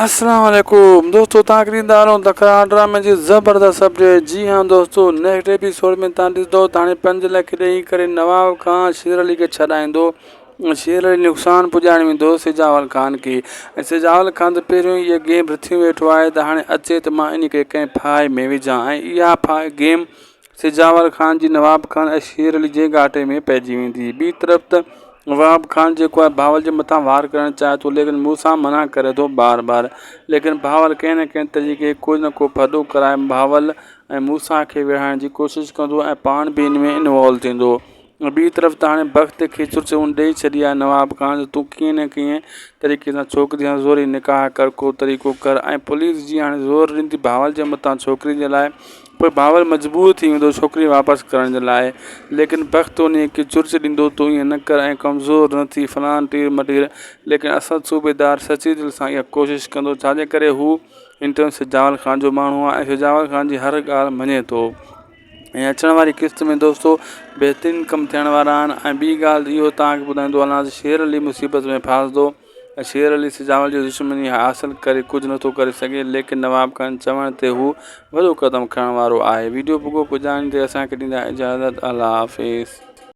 السلام عليڪم دوستو تان ڪريندا رهو تڪرار ڊرامي جي زبردست اپڊيٽ جي ها دوستو نيڪسٽ ايپيسوڊ ۾ تان ڏسندو ته هاڻي 5 لک ڏئي ڪري نواب کان شير علي کي ڇڏائيندو شير علي نقصان پڄائڻ ويندو سجاول خان کي ۽ سجاول خان ته پهريون ئي گيم رٿيون ويٺو آهي ته هاڻي اچي ته مان ان کي ڪنهن ڦاهي ۾ وجهان ۽ اها ڦاهي گيم سجاول خان جي نواب خان ۽ شير علي جي گهاٽي ۾ پئجي ويندي. ٻي طرف ته نواب خان جيڪو آهي بهاول جي مٿان وار ڪرڻ چاهي ٿو ليڪن موسيٰ منع ڪري ٿو بار بار ليڪن بهاول ڪنهن نه ڪنهن طريقي ڪو نه ڪو ڦڏو ڪرائي بهاول ۽ موسيٰ کي ويڙهائڻ جي ڪوشش ڪندو ۽ پاڻ به ان ۾ انوالو ٿيندو. ۽ ٻي طرف ته هاڻي بخت کي چرچ ان ڏئي ڇڏي آهي نواب خان ته تون ڪيئن نه ڪيئن طريقي سان ڇوڪري سان زوري نڪاح ڪر ڪو طريقو ڪر ۽ پوليس جي هاڻي زور ڏيندي بهاول جي مٿان ڇوڪري جي لاء پوء بهاول مجبور ٿي ويندو ڇوڪري واپس ڪرڻ جي لاء ليڪن بخت انهي کي چرچ ڏيندو تون ائين نه ڪر ۽ ڪمزور نه ٿي فلان ٽير مٽير ليڪن اسد صوبيدار سچي دل سان اها ڪوشش ڪندو ڇاجي ڪري هو انٽرن سجاول خان جو ماڻهو آهي ۽ سجاول خان جي هر ڳالهه مڃي ٿو. ۽ اچڻ واري قسط ۾ دوستو بهترين ڪم ٿيڻ وارا آهن ۽ ٻي ڳالهه اهو توهان کي ٻڌائيندو هلان ته شير علي مصيبت ۾ ڦاسندو ۽ شير علي سجاول جي دشمني حاصل ڪري ڪجهه نٿو ڪري سگهي ليڪن نواب خان چوڻ تي هو وڏو قدم کڻڻ وارو آهي ويڊيو پڳو پڄاڻي تي اسان کي ڏيندا اجازت الله حافظ.